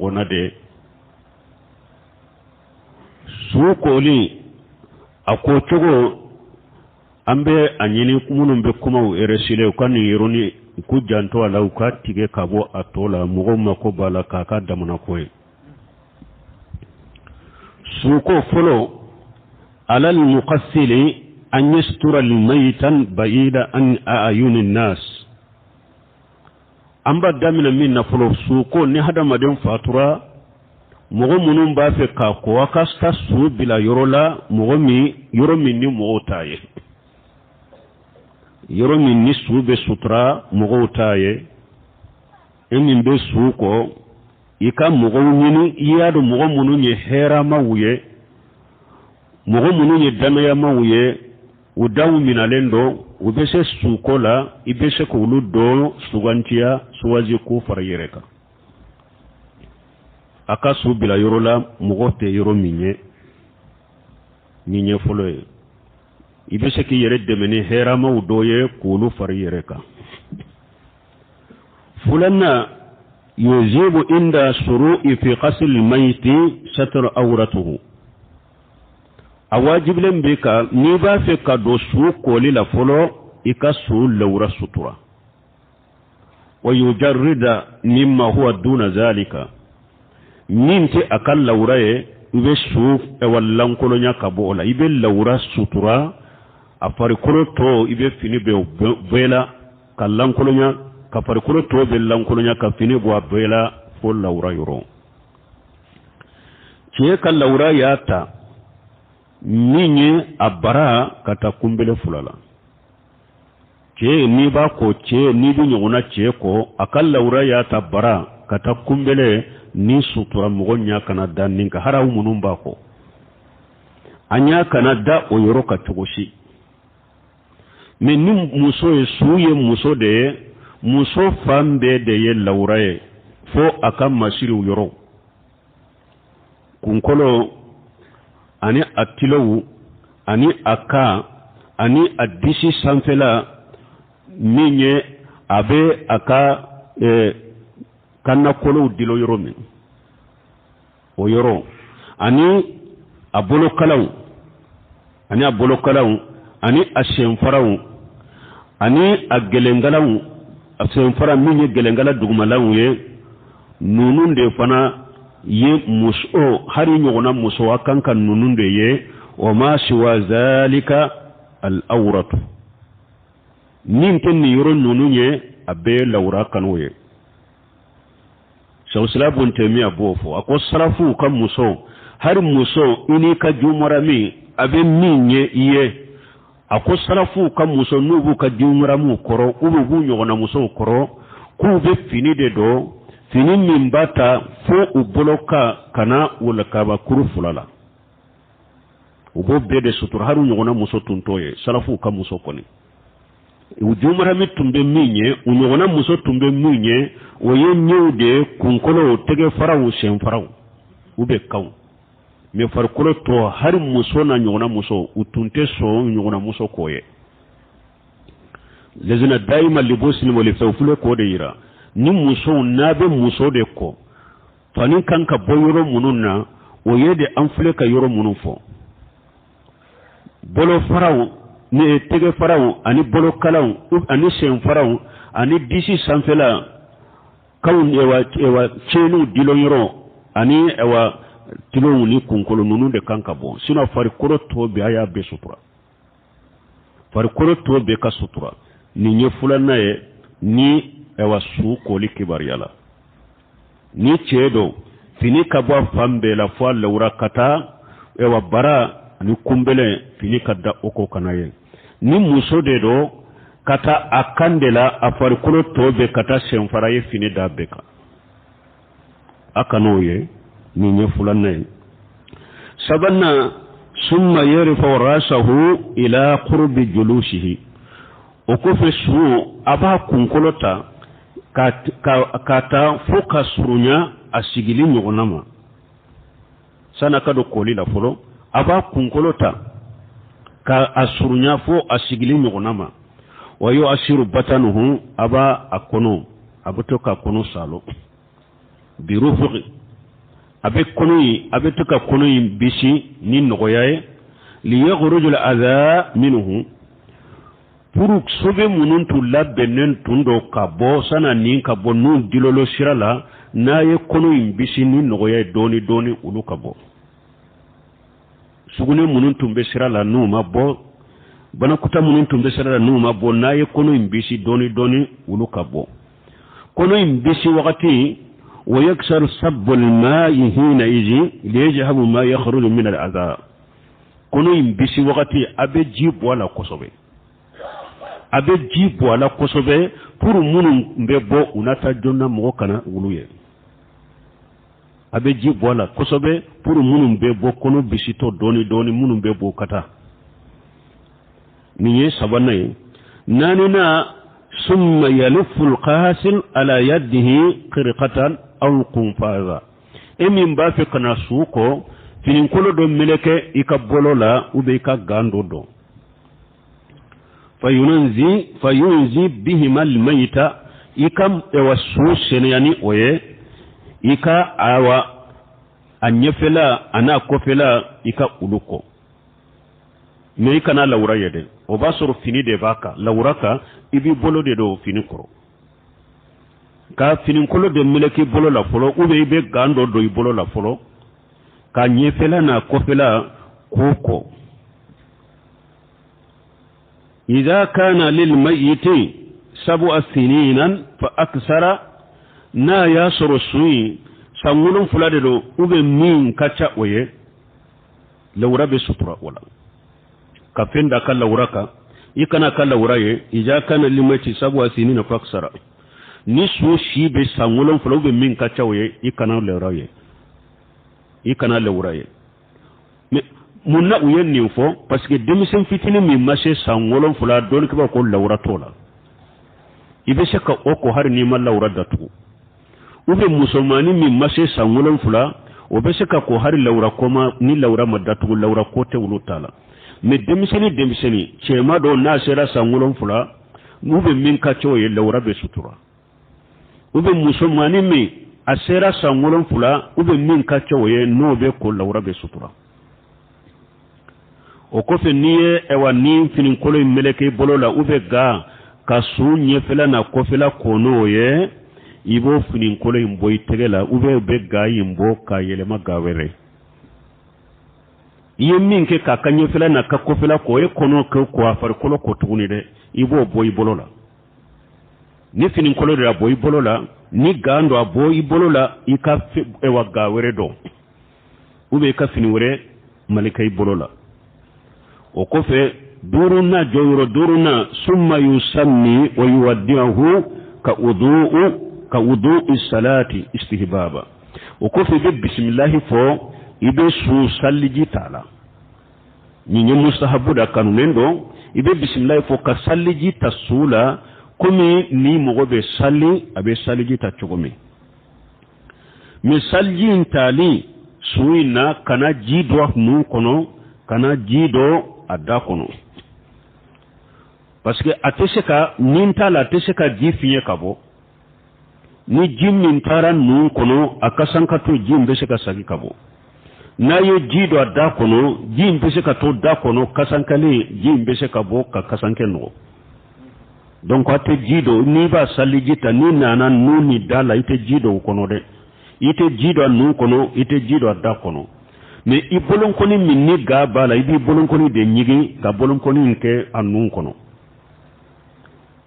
ɲɔgɔnna de su koli a ko cogo an bɛ a ɲini minnu bɛ kumaw enregistrer u ka nin yɔrɔnin u k'u janto a la u ka tigɛ ka bɔ a tɔ la mɔgɔw mako b'a la k'a ka damana ko ye suko fɔlɔ alal muqassili an yastura almayitan ba'ida an a'yuni nas an b'a daminɛ min na fɔlɔ suko ni hadamaden fatura mɔgɔ minnu b'a fɛ k'a ko a ka taa su bila yɔrɔ la mɔgɔ min yɔrɔ min ni mɔgɔw t'a ye yɔrɔ min ni su bɛ sutura mɔgɔw t'a ye e min bɛ su ko i ka mɔgɔw ɲini i y'a dɔn mɔgɔ minnu ye hɛrɛmaw ye mɔgɔ minnu ye dannayamaw ye u daw minalen don u bɛ se suko la i bɛ se k'olu dɔ sugantiya suwazi k'u fara i yɛrɛ kan a ka su bila yɔrɔ la mɔgɔ tɛ yɔrɔ min ye nin ye fɔlɔ ye i bɛ se k'i yɛrɛ dɛmɛ ni hɛrɛmaw dɔ ye k'olu fara i yɛrɛ kan filanan yujibu inda shuru'i fi ghasl mayiti satru awratuhu a wajibilen b'i kan n'i b'a fɛ ka don su koli la fɔlɔ i ka su lawura sutura wa yujarrida mimma huwa duna zalika min tɛ a ka lawura ye i bɛ su ɛwa lankolonya ka bɔ o la i bɛ lawura sutura a farikolo tɔ i bɛ fini bɔ o bɛɛ la ka lankolonya ka farikolo tɔ bɛɛ lankolonya ka fini bɔ a bɛɛ la fo lawura yɔrɔ cɛ ka lawura y'a ta min ye a bara ka taa kunbele fila la cɛ n'i b'a ko cɛ n'i bɛ ɲɔgɔnna cɛ ko a ka lawura y'a ta bara ka taa kunbele ni sutura mɔgɔ ɲɛ kana da nin kan hali aw minnu b'a kɔ a ɲɛ kana da o yɔrɔ kan cogo si mɛ ni muso ye su ye muso de ye muso fan bɛɛ de ye lawura ye fo a ka masiriw yɔrɔ kunkolo ani a tilow ani a kan ani a disi sanfɛla min ye a bɛ a ka eh, kannakolow dulon yɔrɔ min o yɔrɔ ani a bolokalaw ani a bolokalaw ani a senfaraw ani a gɛlɛnkalaw a senfara min ye gɛlɛnkala dugumalaw ye ninnu de fana ye muso hari ɲɔgɔnna muso a kan ka ninnu de ye wa ma siwa zalika al awratu min tɛ nin yɔrɔ ninnu ye a bɛɛ lawura kan'o ye Shaykhul Islam Ibn Taymiya b'o fɔ a ko salafuw ka muso hari muso i n'i ka jumarami a bɛ min ye i ye a ko salafuw ka muso n'u b'u ka jumaramiw kɔrɔ u b'u ɲɔgɔnna musow kɔrɔ k'u bɛ fini de don fini min b'a ta fo u bolo ka ka na kabakuru fila la u b'o bɛɛ de sutura hari u ɲɔgɔnna muso tun t'o ye salafuw ka muso kɔni u jumarami tun bɛ min ye u ɲɔgɔnna muso tun bɛ min ye o ye ɲɛw de ye kunkolow tɛgɛfaraw senfaraw u bɛ kanw mɛ farikolo tɔ hari muso n'a ɲɔgɔnna muso u tun tɛ sɔn ɲɔgɔnna muso k'o ye lajina dayima libusin wali fɛn filɛ k'o de yira ni musow n'a bɛ muso de ko fani kan ka bɔ yɔrɔ minnu na o ye de an filɛ ka yɔrɔ minnu fɔ bolofaraw ni tɛgɛfaraw ani bolokalaw ani senfaraw ani disi sanfɛla kanw ewa cɛniw dulon yɔrɔ ani ewa tulow ni kunkolo ninnu de kan ka bɔ sinon farikolo tɔ bɛɛ a y'a bɛɛ sutura farikolo tɔ bɛɛ ka sutura nin ye filanan ye ni ɛwa su koli kibaruya la ni cɛ don fini ka bɔ a fan bɛɛ la fo a lawura ka taa ɛwa bara ani kunbɛlɛ fini ka da o kɔ kana ye ni muso de don ka taa a kan de la a farikolo tɔ bɛɛ ka taa senfara ye fini da bɛɛ kan a kan'o ye nin ye filanan ye sabanan summa yarfa rasahu ila qurbi julusihi o kɔfɛ su a b'a kunkolo ta ka taa fo ka surunya a sigili ɲɔgɔnna ma san'a ka don koli la fɔlɔ a b'a kunkolo ta ka a surunya fo a sigili ɲɔgɔnna ma wa yu'asiru batanuhu a b'a a kɔnɔ a bɛ to k'a kɔnɔ saalo birufuqi A bɛ kɔnɔ in, a bɛ to ka kɔnɔ in bisi ni nɔgɔya ye. Liyakhruju al-adha minhu, pour sobe minnu tun labɛnnen tun don ka bɔ san'a nin ka bɔ n'u dilolo sira la, n'a ye kɔnɔ in bisi ni nɔgɔya ye dɔɔni dɔɔni, olu ka bɔ. Sugunɛ minnu tun bɛ sira la n'u ma bɔ, banakɔtaa minnu tun bɛ sira la n'u ma bɔ, n'a ye kɔnɔ in bisi dɔɔni dɔɔni, olu ka bɔ. Kɔnɔ in bisi wagati, wa yaksaru sabbul ma'i hina izi liyajhabu ma yakhruju min al-adha. Kɔnɔ in bisi wagati, a bɛ ji bɔ a la kosɛbɛ, a bɛ ji bɔ a la kosɛbɛ pour minnu bɛ bɔ, u na taa joona, mɔgɔ kana olu ye. A bɛ ji bɔ a la kosɛbɛ pour minnu bɛ bɔ kɔnɔ bisitɔ dɔɔni dɔɔni, minnu bɛ bɔ ka taa. Nin ye sabanan ye. Naaninan, summa yalifu alqasil ala yadihi qirqatan aw qunfaza. E min b'a fɛ ka na su ko, finikolo dɔ meleke i ka bolo la ou bien i ka gant dɔ don. Fayunzi bihima almayita, i ka ewa su sɛnɛya ni o ye, i ka awa a ɲɛfɛla a n'a kɔfɛla, i ka olu ko. Mais i kana lawura ye dɛ, o b'a sɔrɔ fini de b'a kan, lawura kan, i b'i bolo de don fini kɔrɔ ka finikolo de meleke bolo la fɔlɔ, ou bien i bɛ gant dɔ don i bolo la fɔlɔ ka ɲɛfɛla n'a kɔfɛla k'o kɔ. Idha kana lil mayyiti sab'a sininan fa aksara, n'a y'a sɔrɔ su in san 7 de don ou bien min ka ca o ye, lawura bɛ sutura o la ka fɛn da ka lawura kan, i kana ka lawura ye. Idha kana lil mayyiti sab'a sinina fa aksara, ni su si bɛ san 7 ou bien min ka ca o ye, i kana lawura ye, i kana lawura ye. Mais mun na u ye nin fɔ? Parce que denmisɛn fitinin min ma se san 7, dɔnnikɛbaaw ko lawura t'o la, i bɛ se ka o ko hali n'i ma lawura datugu. Ou bien musomannin min ma se san 7, o bɛ se ka ko hali lawura ko ma, ni lawura ma datugu, lawura ko tɛ olu ta la. Mais denmisɛnnin cɛman dɔw n'a sera san 7 n'u bɛ min ka ca o ye, lawura bɛ sutura. Ou bien musomannin min a sera san 7 ou bien min ka ca o ye, n'o bɛ ko, lawura bɛ sutura. O kɔfɛ, n'i ye ɛwa ni finikolo in meleke i bolo la ou bien gant ka su ɲɛfɛla n'a kɔfɛla ko n'o ye, i b'o finikolo in bɔ i tɛgɛ la ou bien bɛ gant in bɔ k'a yɛlɛma gant wɛrɛ. I ye min kɛ k'a ka ɲɛfɛla n'a ka kɔfɛla ko, o ye kɔnɔ kɛ ko a farikolo ko tuguni dɛ, i b'o bɔ i bolo la. Ni finikolo de a bɔ i bolo la, ni gant don a bɔ i bolo la, i ka ɛwa gant wɛrɛ don ou bien i ka fini wɛrɛ malika i bolo la. O kɔfɛ, duurunan, jɔyɔrɔ duurunan, summa yusammi wa yuwaddi'uhu ka wudu'u salati istihbaba. O kɔfɛ, i bɛ bisimilahi fɔ, i bɛ su saliji t'a la. Nin ye mustahabu da kanunen don. I bɛ bisimilahi fɔ ka saliji ta su la, komi ni mɔgɔ bɛ sali, a bɛ saliji ta cogo min. Mais saliji in tali su in na, kana ji don a nun kɔnɔ, kana ji don a da kɔnɔ, parce que a tɛ se ka nin t'a la, a tɛ se ka ji fiɲɛ ka bɔ. Ni ji min taara nun kɔnɔ, a ka san ka to, ji in bɛ se ka sagi ka bɔ. N'a ye ji don a da kɔnɔ, ji in bɛ se ka to da kɔnɔ, kasankalen, ji in bɛ se ka bɔ ka kasankɛ nɔgɔ. Donc a tɛ ji don, n'i b'a saliji ta, n'i nana nun ni da la, i tɛ ji don o kɔnɔ dɛ, i tɛ ji don a nun kɔnɔ, i tɛ ji don a da kɔnɔ. Mais i bolonkɔni min ni gant b'a la, i b'i bolonkɔni de ɲigin ka bolonkɔni in kɛ a nun kɔnɔ.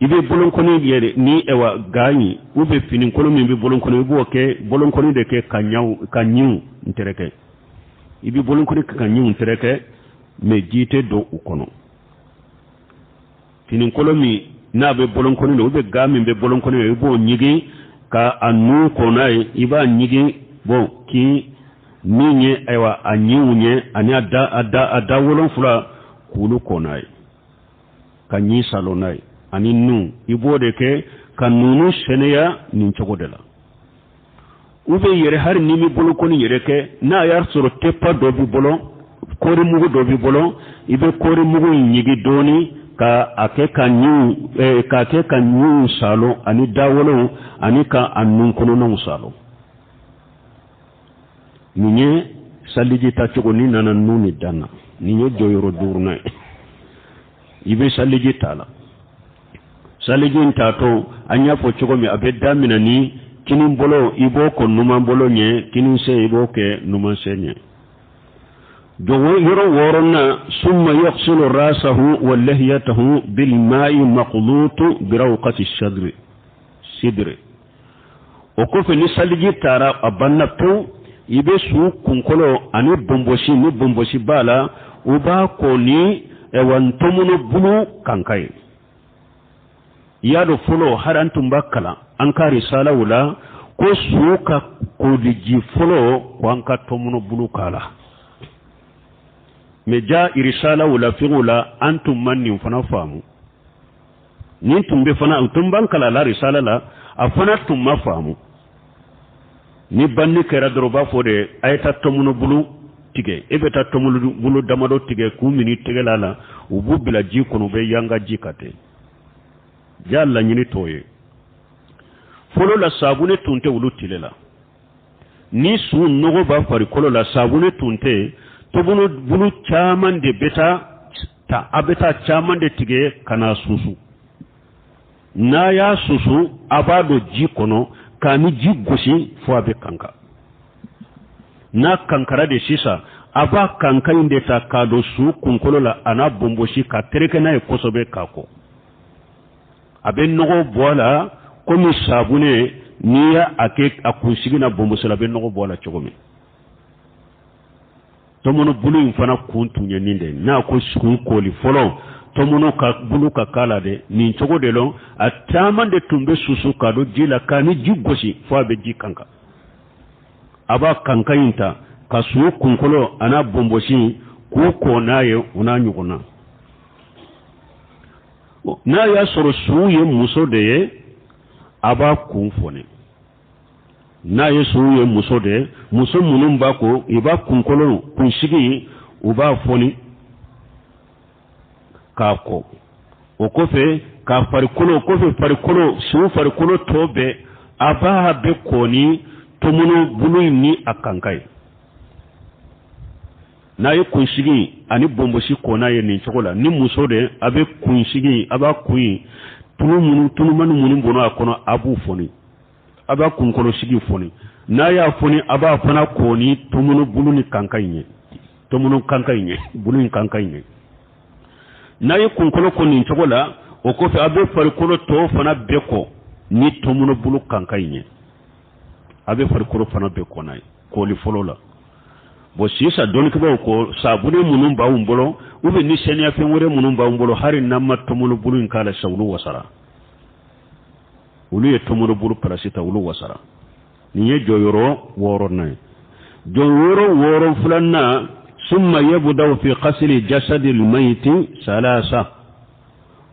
I bɛ bolonkɔni yɛrɛ ni ɛwa gant in ou bien finikolo min bɛ bolonkɔni, i b'o kɛ bolonkɔni de kɛ ka ɲaw ka ɲinw tɛrɛkɛ. I bɛ bolonkɔni kɛ ka ɲinw tɛrɛkɛ, mais ji tɛ don u kɔnɔ. Finikolo min n'a bɛ bolonkɔni na ou bien gant min bɛ bolonkɔni na, i b'o ɲigin ka a nun ko n'a ye. I b'a ɲigin bon k'i min ye ayiwa a ɲinw ye ani a da 7, k'olu ko n'a ye, ka ɲin salon n'a ye ani nun. I b'o de kɛ ka nunu sɛnɛya nin cogo de la. Ou bien yɛrɛ, hali n'i mi bolokɔni yɛrɛ kɛ, n'a y'a sɔrɔ tepa dɔ b'i bolo, kɔɔri mugu dɔ b'i bolo, i bɛ kɔɔri mugu in ɲigi dɔɔni ka a kɛ ka ɲinw k'a kɛ ka ɲinw salon ani dawolow ani ka a nun kɔnɔnaw salon. Nin ye saliji ta cogo ni nana nun ni dan na, nin ye jɔyɔrɔ duurunan ye. I bɛ saliji ta la, saliji in tatɔ, an y'a fɔ cogo min, a bɛ daminɛ ni kinin bolo, i b'o ko numan bolo ɲɛ, kinin sen i b'o kɛ numan sen ɲɛ. Jɔyɔrɔ wɔɔrɔnan, summa yaghsilu rasahu wa lihiyatahu bil ma'i makhlutu bi rawqati sadri sidri. O kɔfɛ, ni saliji taara a banna pewu, i bɛ su kunkolo ani bonbosi, ni bonbosi b'a la, u b'a ko ni ɛwa ntɔmɔnɔ bulu kanka ye. I y'a dɔn, fɔlɔ hali an tun b'a kalan an ka risalaw la ko su ka koliji fɔlɔ, ko an ka tɔmɔnɔ bulu k'a la. Mɛ ja risalaw la, figiw la, an tun ma nin fana faamu. Nin tun bɛ fana, u tun b'an kalan la risala la, a fana tun ma faamu. Ni banni kɛra dɔrɔn, u b'a fɔ de: a ye taa tɔmɔnɔ bulu tigɛ. E bɛ taa tɔmɔnɔ bulu damadɔ tigɛ k'u mini tɛgɛla la, u b'u bila ji kɔnɔ, u bɛ yanga ji ka ten. Ja laɲini t'o ye. Fɔlɔ la, sabuni tun tɛ olu tile la. Ni su nɔgɔ b'a farikolo la, sabuni tun tɛ yen. Tɔmɔnɔ bulu caman de bɛ taa ta, a bɛ taa caman de tigɛ ka na susu. N'a y'a susu, a b'a don ji kɔnɔ k'a ni ji gosi fo a bɛ kanka. N'a kankara de sisan, a b'a kanka in de ta k'a don su kunkolo la, a n'a bonbosi, ka tereke n'a ye kosɛbɛ k'a kɔ. A bɛ nɔgɔ bɔ a la komi sabunɛ, n'i y'a kɛ a kunsigi na bonbosi la, a bɛ nɔgɔ bɔ a la cogo min. Tɔmɔnɔ bulu in fana kun tun ye nin de ye. N'a ko su koli fɔlɔ, tɔmɔnɔ ka bulu ka k'a la dɛ, nin cogo de lɔ. A caman de tun bɛ susu k'a don ji la k'a ni ji gosi fo a bɛ ji kanka. A b'a kanka in ta ka su kunkolo a n'a bonbosi k'u ko n'a ye, o n'a ɲɔgɔn na. N'a y'a sɔrɔ su ye muso de ye, a b'a kun fɔni. N'a ye su ye muso de ye, muso minnu b'a ko, i b'a kunkolo kunsigi, u b'a fɔni k'a ko. O kɔfɛ k'a farikolo, o kɔfɛ farikolo, su farikolo tɔ bɛɛ, a b'a bɛɛ ko ni tɔmɔnɔ bulu in ni a kanka ye. N'a ye kunsigi ani bonbosi ko n'a ye nin cogo la, ni muso de, a bɛ kunsigi, a b'a kun in tulu minnu, tulumani minnu bɔnna a kɔnɔ, a b'u fɔni, a b'a kunkolosigi fɔni. N'a y'a fɔni, a b'a fana ko ni tɔmɔnɔ bulu ni kanka in ye, tɔmɔnɔ kanka in ye, bulu in kanka in ye. N'a ye kunkolo ko nin cogo la, o kɔfɛ a bɛ farikolo tɔw fana bɛɛ ko ni tɔmɔnɔ bulu kanka in ye. A bɛ farikolo fana bɛɛ ko n'a ye koli fɔlɔ la. Bon, sisan dɔnnikɛbaaw ko sabuni minnu b'anw bolo ou bien ni sɛniyafɛn wɛrɛ minnu b'anw bolo, hali n'an ma tɔmɔnɔ bulu in k'a la sisan, olu wasara. Olu ye tɔmɔnɔ bulu pilasi ta, olu wasara. Nin ye jɔyɔrɔ wɔɔrɔnan ye. Jɔyɔrɔ wɔɔrɔ filanan, summa yabda'u fi qasli jasadi almayiti salasa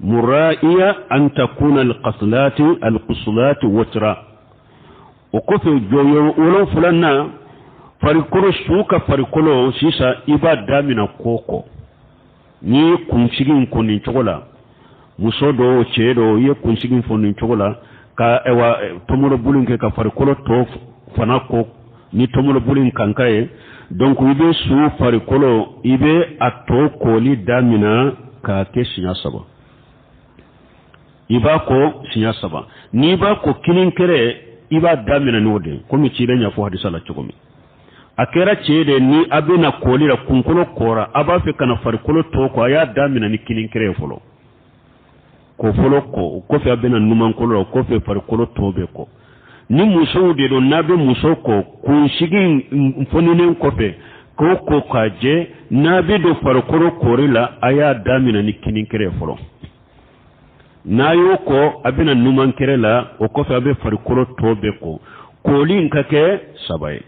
mura'iya an takuna alqaslati alquslati watra. O kɔfɛ, jɔyɔrɔ wolonfilanan, farikolo, su ka farikolo sisan, i b'a damina ko kɔ. N'i ye kunsigi in ko nin cogo la, muso dɔw, cɛ dɔw, i ye kunsigi fɔ nin cogo la ka ɛwa tɔmɔnɔ bulu in kɛ ka farikolo tɔ fana ko ni tɔmɔnɔ bulu in kanka ye. Donc i bɛ su farikolo, i bɛ a tɔ koli damina k'a kɛ siɲɛ saba. I b'a ko siɲɛ saba. N'i b'a ko kinin kɛrɛ, i b'a daminɛ n'o de ye, komi ciden y'a fɔ hadisa la cogo min. A kɛra cɛ de, ni a bɛna koli la, kunkolo kɔra, a b'a fɛ ka na farikolo tɔ ko, a y'a daminɛ ni kinin kɛrɛ ye fɔlɔ, ko fɔlɔ ko. O kɔfɛ a bɛna numankolo la, o kɔfɛ farikolo tɔ bɛ kɔ. Ni musow de don, n'a bɛ muso ko, kunsigi fɔninen kɔfɛ k'o ko k'a jɛ, n'a bɛ don farikolo kori la, a y'a daminɛ ni kinin kɛrɛ ye fɔlɔ. N'a y'o ko, a bɛna numan kɛrɛ la, o kɔfɛ a bɛ farikolo tɔ bɛɛ ko. Koli in ka kɛ saba ye.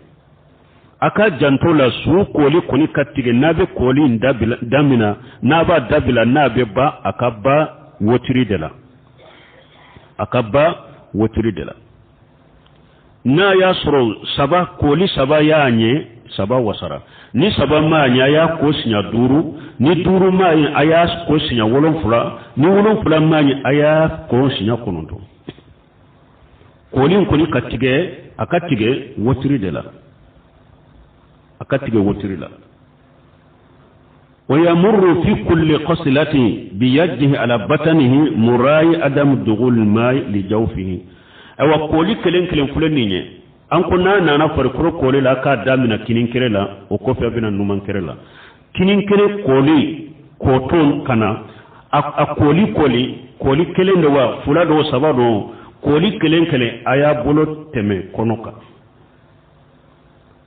A ka janto la, su koli kɔni ka tigɛ. N'a bɛ koli in damina, n'a b'a dabila, n'a bɛ ban, a ka ban wotiri de la, a ka ban wotiri de la. N'a y'a sɔrɔ saba, koli saba y'a ɲɛ, saba wasara. Ni saba m'a ɲɛ, a y'a ko siɲɛ duuru. Ni duuru m'a ɲɛ, a y'a ko siɲɛ wolonfila. Ni wolonfila m'a ɲɛ, a y'a ko siɲɛ kɔnɔntɔn. Koli in kɔni ka tigɛ, a ka tigɛ wotiri de la. A ka tigɛ wotiri la. Wa yamurru fi kulli ghaslatin biyadihi ala batanihi murayi adam dukhul ma'i li jawfihi. Ayiwa, koli kelen kelen filɛ nin ye. An ko n'a nana farikolo koli la, k'a damina kininkɛrɛ la, o kɔfɛ a bɛna numankɛrɛ la. Kininkɛrɛ koli kɔtɔn ka na a koli koli kelen de wa fila don, saba don, koli kelen kelen, a y'a bolo tɛmɛ kɔnɔ kan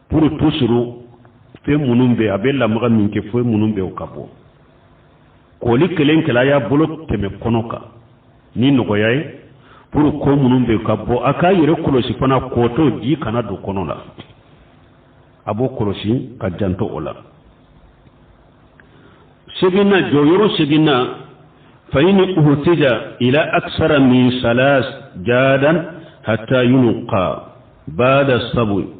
pour toujours fɛn minnu bɛ a bɛ lamaga min kɛ, fɛn minnu bɛ o ka bɔ. Koli kelen kelen, a y'a bolo tɛmɛ kɔnɔ kan ni nɔgɔya ye pour ko minnu bɛ ka bɔ. A k'a yɛrɛ kɔlɔsi fana, kɔtɔ ji kana don kɔnɔ la, a b'o kɔlɔsi ka janto o la. Seginna, jɔyɔrɔ seginna, fa in uhtija ila aksara min salas jadan hatta yunqa bada sabu.